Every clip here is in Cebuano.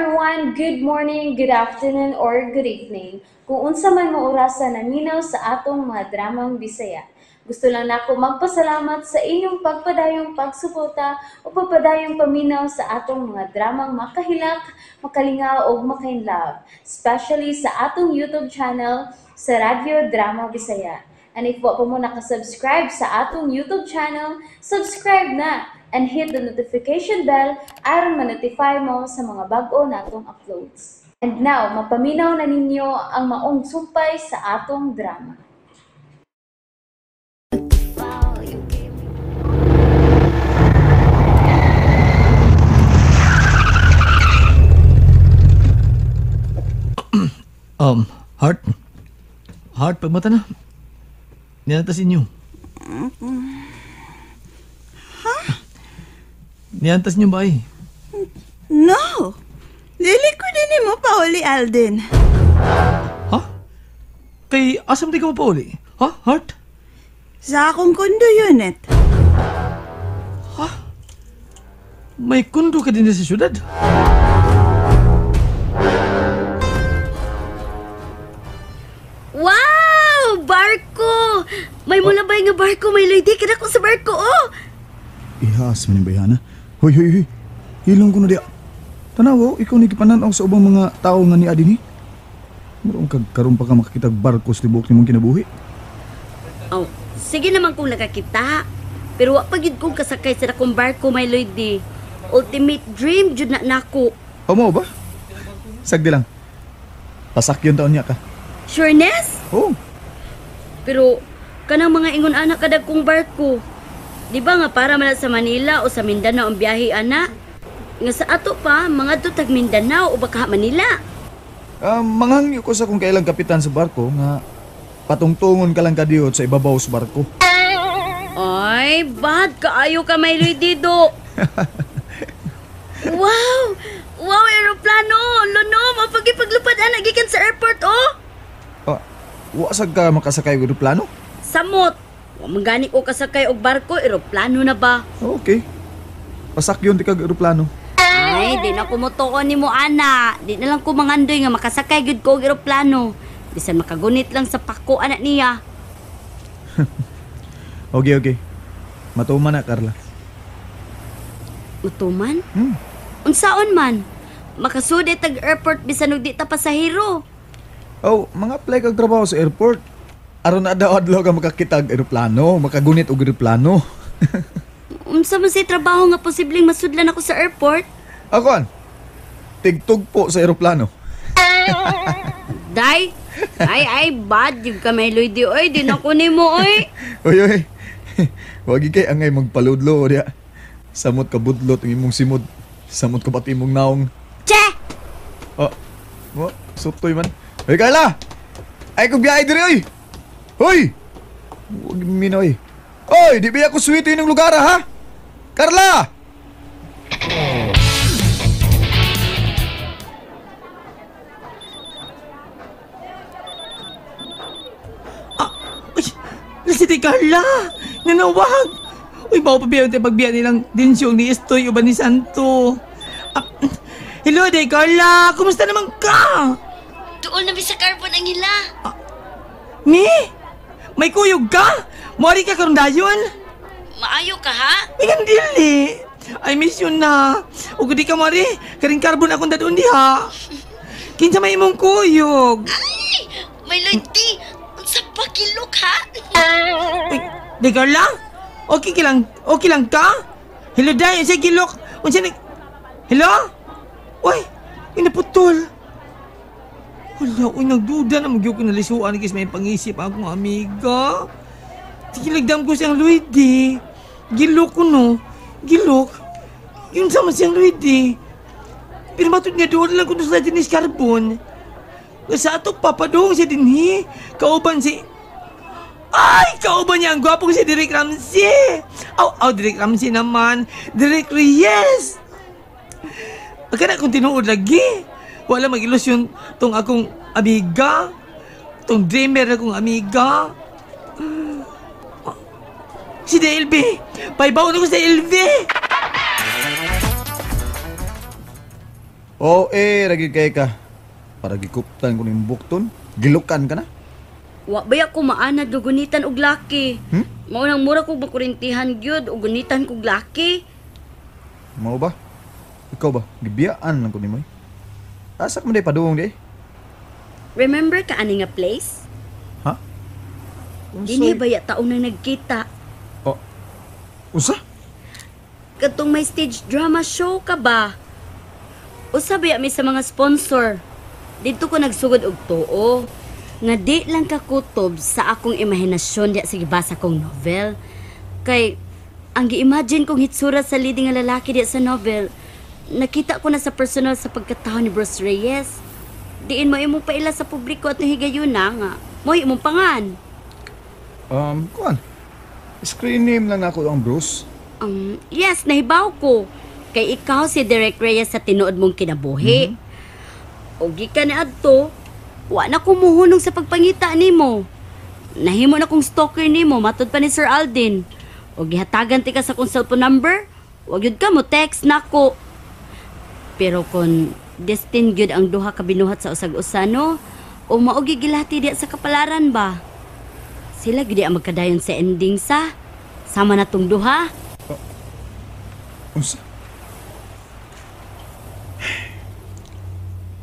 Everyone! Good morning, good afternoon, or good evening. Kung unsa man mo orasa naminaw sa atong mga dramang Bisaya. Gusto lang nako magpasalamat sa inyong pagpadayong pagsuporta o pagpadayong paminaw sa atong mga dramang makahilak, makalingaw o makainlove, especially sa atong YouTube channel sa Radyo Drama Bisaya. And if wa pa mo nakasubscribe sa atong YouTube channel, subscribe na and hit the notification bell aron ma-notify mo sa mga bag-o natong uploads. And now, mapaminaw na ninyo ang maong sumpay sa atong drama. Heart? Heart, pagmata na. Niantas inyo. Ha? Niantas niyo ba eh? No! Dili ko din mo pauli, Alden. Ha? Kay asam di ka mo pauli? Ha, Heart? Sa akong kondo unit. Ha? May kondo ka din sa syudad? Wow! Barko! May mulabay nga barko, may lady. Kada ko sa barko, oh! Ihas man yung bayhana. Hoy, hoy, hoy. Hilong ko na diya. Tanaw, oh, ikaw ni gipananaw sa ubang mga tao nga ni Adini. Murong kagkaroon pa ka makakitag barko sa tibuok nimong kinabuhi. Oh, sige naman kung nakakita. Pero wa pa gyud kong kasakay sa akong barko, my lady. Ultimate dream jud na nako. O mo ba? Sagdi lang. Pasak yun taon niya ka. Sureness? Oo. Oh. Pero kanang mga ingon anak kadag kong barko. Di ba nga para man sa Manila o sa Mindanao ang biyahe ana? Nga sa ato pa, mga tag Mindanao o baka Manila. Manghangyo ko sa kung kailang kapitan sa barko nga patungtungon ka lang kadiyot sa ibabaw sa barko. Ay, bad kaayo ka may dido. Wow! Wow, aeroplano! Luno, mapagipaglupad ana gikan sa airport, oh! Wa sad ka makasakay og eroplano? Samot. Wa man gani ko kasakay og barko, eroplano na ba? Okay. Pasakyon di kag eroplano. Ay, di na ko motuon nimo ana. Di na lang ko mangandoy nga makasakay gyud ko og eroplano. Bisan makagunit lang sa pako ana niya. Okay, okay. Matuman na, Carla. Matuman? Unsaon man? Makasudi tag airport bisan og di ta pasahero. Oh, mga apply kag trabaho sa airport. Aron na daw adlaw ka makakita og eroplano, makagunit og eroplano. Unsa man say trabaho nga posibleng masudlan ako sa airport? Akon. Tigtugpo sa eroplano. Day, ay bad yung ka may Lloyd, oy, di na ko nimo oy. Oy oy. Wagi kay angay magpaludlo diya. Samot ka budlot ang imong simod. Samot ka pati imong naong. Che. Oh. Mo, sutoy man. Hoy Carla! Ay kong biyahe diri oy! Hoy! Huwag minoy. Oy, di ba ako sweet yung lugar ha? Carla! Uy! Si Carla! Nanawag! Uy, bawa pa biyan tayo pagbiyan nilang dinsyong ni Estoy o ba ni Santo. Hello, day Carla! Kumusta naman ka? Doon na sa carbon ang hila. Ni? May kuyog ka? Mori ka karon dayon? Maayo ka ha? May gandili. I miss you na. Ug di ka mori, karing carbon akong dadun diha. Kinsa may imong kuyog? Ay, may loyalty. Unsa pa kilok ha? Ay, di Carla? Okay lang ka? Hello day, unsa gilok? Unsa ni? Hello? Uy, inaputol. Wala, uy, nagduda na magyog ko nalisuan kis may pangisip akong amiga. Tigilagdam ko siyang Luigi. Gilok ko no. Gilok. Yun sama siyang Luigi. Pero matod nga doon lang kung sa dinis carbon. Sa ato papadong siya dinhi. Kauban si... Ay! Kauban niya ang gwapong si Derek Ramsey! Aw, aw, Derek Ramsey naman. Derek Reyes! Agad na kung tinuod lagi. Wala mag-ilusyon tong akong amiga. Tong dreamer na akong amiga. Si DLB! Paibaw na ko sa DLB! Oh, eh, lagi kay ka. Para gikuptan ko ning bukton, gilukan ka na. Wa ba ako maanad og gunitan og laki? Hmm? Mao nang mura kog makurintihan gyud og gunitan kog laki. Mao ba? Ikaw ba? Gibiyaan lang ko nimo. Asa ka man day padung di? Remember ka ani nga place? Ha? Dinhi ba ya taon nang nagkita? Oh. Unsa? Katong may stage drama show ka ba? Usa ba ya mi sa mga sponsor? Didto ko nagsugod og tuo. Nga di lang kakutob sa akong imahinasyon diya sa gibasa kong novel. Kay ang gi-imagine kong hitsura sa leading nga lalaki diya sa novel, nakita ko na sa personal sa pagkatao ni Bruce Reyes. Diin mo imong paila sa publiko at higayuna nga. Mo'y imong pangan. Kuan. Screen name lang nako ang Bruce. Yes, nahibaw ko. Kay ikaw si Derek Reyes sa tinuod mong kinabuhi. O gikan ni adto, wa na ko muhunong sa pagpangita nimo. Nahimo na kong stalker nimo matud pa ni Sir Aldin. O gihatagan ti ka sa akong cellphone number, wa gyud ka mo text nako. Pero kon destined gyud ang duha ka binuhat sa usag-usa no, o mao gyud gilati diya sa kapalaran ba? Sila gyud ang magkadayon sa ending sa sama na tong duha. Unsa?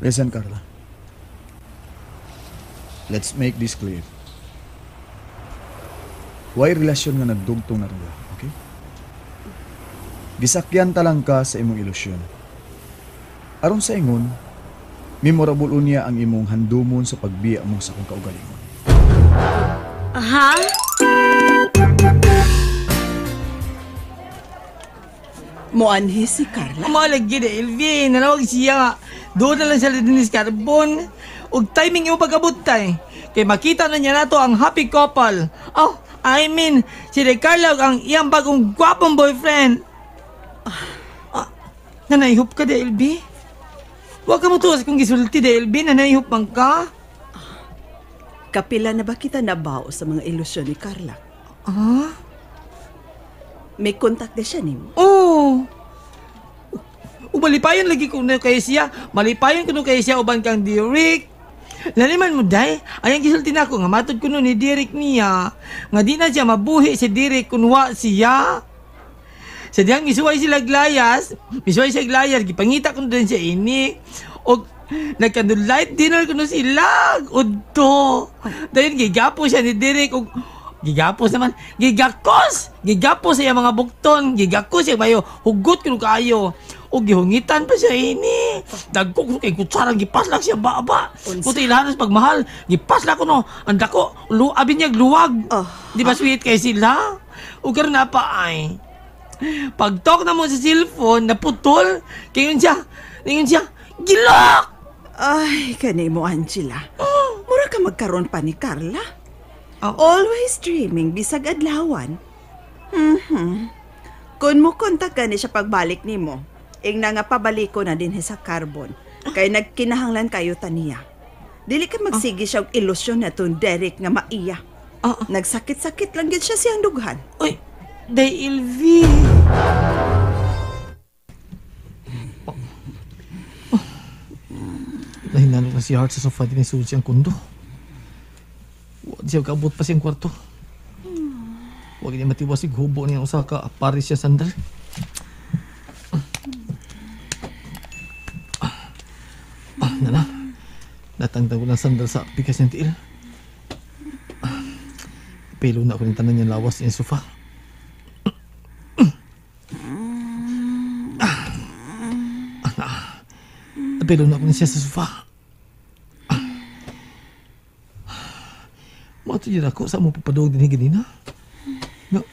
Listen, Carla. Let's make this clear. Way relasyon nga nagdugtong na tuwa, okay? Gisakyan ta lang ka sa imong ilusyon. Aron sa ingon, memorable unya ang imong handumon sa pagbiya mo sa akong kaugalingon. Ha? Moanhi si Carla. Umalagi na, Elvin. Nanawag siya nga. Doon na lang siya ni Denise Carbon. Ug timing imo pag-abot tay. Kay makita na niya nato ang happy couple. Oh, I mean, si Ricardo ang iyang bagong gwapong boyfriend. Ah, nanayhop ka, DLB? Huwag ka mo tuwas kung gisulti, DLB. Nanayhop man ka. Kapila na ba kita nabao sa mga ilusyon ni Carla? Ah? May kontak na siya nimo? Oo. Oh. Malipayon lagi ko na kay siya. Malipayon ko na kay siya uban kang Derek. Laliman mo, day. Ayang gisulti na ako nga matod ko nun ni Derek niya. Nga di na siya mabuhi si Derek kunwa siya. Sa diyang misuway sila glayas. Misuway siya glayas. Gipangita ko din siya ini. O nagkandolight dinner ko nun sila. Udto. Dayon gigapo siya ni Derek. O, gigapos naman. Gigakos! Gigapos siya mga bukton. Gigakos siya mayo. Hugot ko kaayo. O gihungitan pa siya ini. Dagko ko kay kutsara gipaslak siya baba. Puti ilahanas pagmahal. Gipaslak ko no. Ang dako. Abi niya luwag. Oh. Di ba sweet kay sila? O karon na pa ay. Pag-talk na mo sa cellphone, naputol. Kayon siya. Ngayon siya. Gilok! Ay, kani mo, Angela. Mura ka magkaroon pa ni Carla. Oh. Always dreaming, bisag adlawan. Kung mo kontak ka ni siya pagbalik nimo, ing na nga pabalik ko na din sa Carbon. Kay nagkinahanglan kayo taniya. Dili ka magsige siya og ilusyon na tong Derek nga maiya. Nagsakit-sakit lang gid siya siyang dughan. Uy, day Ilvi. Nahinanok na si Hart sa sofa din sulod siyang kundo. Wa siya kaabot pa siyang kwarto. Huwag niya matiwas sig hubo niya usa ka Paris siya sandal. Nana. Natangtang ko ng sandal sa pikas niyang tiil. Pilo na ako ng tanan niyang lawas niyang sofa. Pilo na ako niya sa sofa. Mato yun ako sa mo papadog din ganina. No.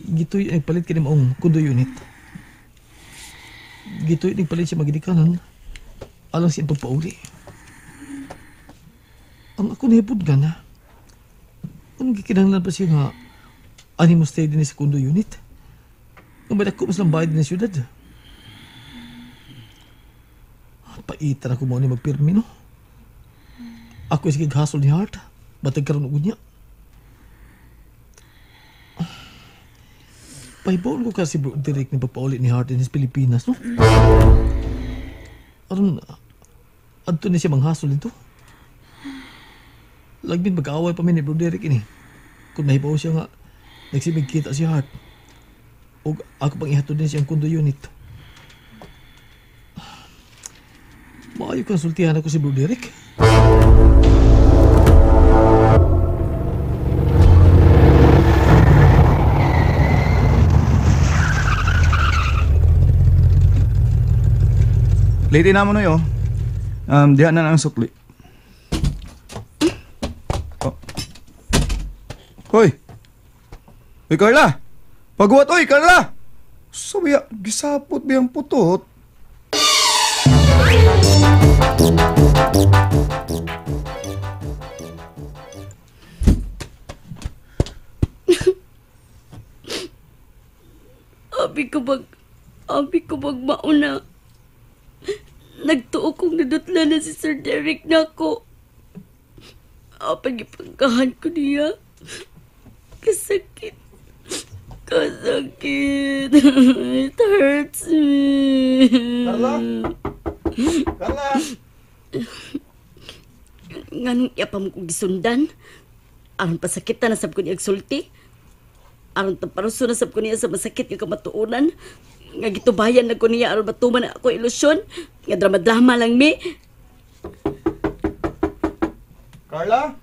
Gitoy nagpalit kini maong kundo unit. Gitoy nagpalit siya magidikanan. Alang siya pagpauli. Ang ako nahipod ka na. Anong gikinahanglan pa siya nga ani mo stay din sa kundo unit? Kung ba't ako mas lang bayad din sa syudad? Paitan ako mo ni magpirmi, no? Ako sige hasol ni Hart. Batag karon og unya. Pahibaon ko kasi bro, direct ni papauli ni Hart in his Pilipinas, no? Aron adto ni siya manghasol dito. Lagbin mag-aaway pa mi ni Bro Derek ini. Kung nahibaw siya nga nagsimig kita si Heart. Og ako pang ihatod din siyang condo unit. Maayo konsultihan ako si Bro Derek. Late na mo na yo. Diha na ang sukli. Oh. Hoy. Hoy Carla. Pagwat oy Carla. Sabi ya, gisapot biyang putot. Abi ko bag mauna. Nagtuo kong nadutla na si Sir Derek nako. Apan gipangkahan ko niya. Kasakit. Kasakit. It hurts me. Carla? Carla? Nganong iya pa mo kong gisundan? Aron pasakitan na sab ko niya sulti. Aron taparuso na sab ko niya sa masakit nga kamatuoran. Nga gitubayan na ko niya aron matuman na ako ilusyon. Nga drama-drama lang mi. Carla?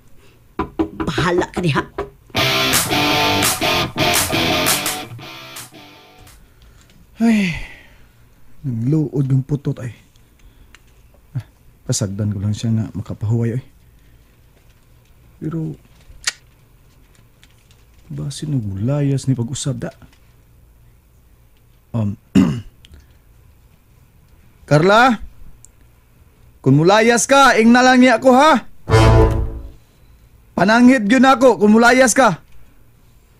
Bahala ka diha. Ay, nagluod ng putot ay. Pasagdan ko lang siya nga makapahuway ay. Pero, basin nagmulayas ni pag-usab da. Carla? Kung mulayas ka, ing na lang niya ako ha. Pananghit yun ako kung mulayas ka.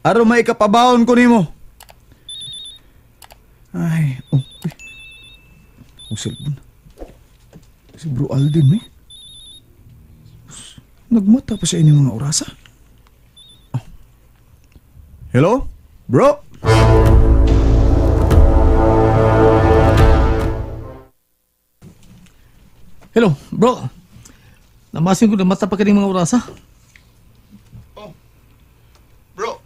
Aron may ikapabaon ko nimo. Ay, oh, uy. Ang cellphone. Si Bro Alden, eh. Nagmata pa siya inyong mga orasa. Oh. Hello? Bro? Hello, bro. Namasin ko na mata pa kaning mga orasa. Oh. Bro.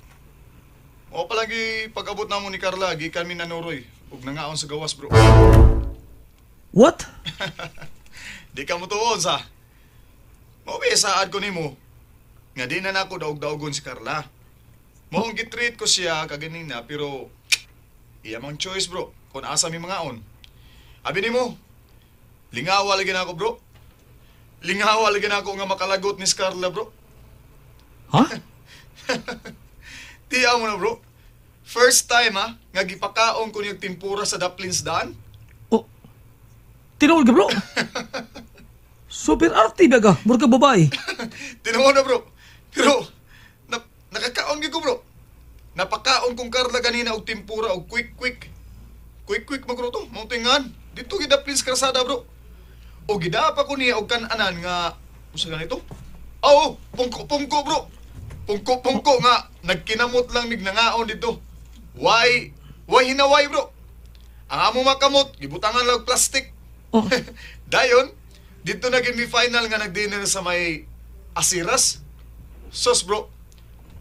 O palagi pag-abot na mo ni Carla, gikan mi nanuroy ug nangaon sa gawas, bro. What? Di ka mo tuon sa. Mao ba saad ko nimo? Nga di na nako daog-daogon si Carla. Mao ang gitreat ko siya kaganina pero iya mang choice, bro, kung asa mi mangaon. Abi nimo, lingawa lagi na ako, bro. Lingawa lagi na ako nga makalagot ni Carla, bro. Ha? Tiyaw mo na, bro. First time, ha, nga gipakaon ko niyang timpura sa Daplins daan. Oh, tinuod ka, bro. Super arte ba ka? Mura ka babae. Tinuod na, bro. Pero, nakakaon gyud ko, bro. Napakaon kong Carla ganina og timpura og quick, quick. Quick, quick magruto. Mauntingan. Dito gidaplins krasada, bro. O gidapa ko niya og kananan nga usa ganito. Oo, pungko-pungko, bro. Pungko-pungko nga nagkinamot lang mig nangaon dito. Why hinaway, bro? Ang amo makamot gibutangan lang og plastic. Oh. Dayon, dito na gid mi final nga nagdinner sa may Asiras. Sos, bro.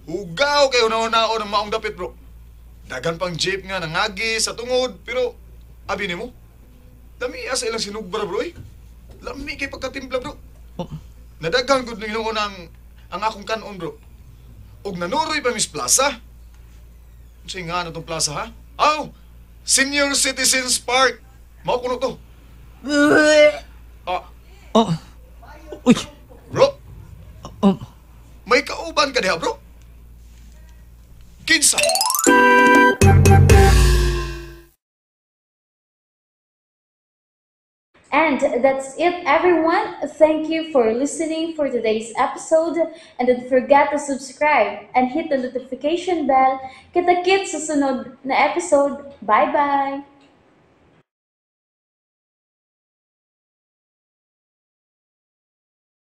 Hugaw kayo naon-naon ang maong dapit, bro. Dagan pang jeep nga nangagi sa tungod, pero abi nimo, lami sa ilang sinugbra, bro, eh. Lami kay pagkatimpla, bro. Oh. Nadaghan gud hinuon ang akong kanon, bro. Og nanuroy pa Miss Plaza. Unsay nga na tong plaza, ha? Aw, Senior Citizens Park. Mao kuno to. Ah. Oh. Uy. Bro. Oh. May kauban ka diha, bro? Kinsa? And that's it, everyone. Thank you for listening for today's episode. And don't forget to subscribe and hit the notification bell. Kita-kits sa sunod na episode. Bye-bye!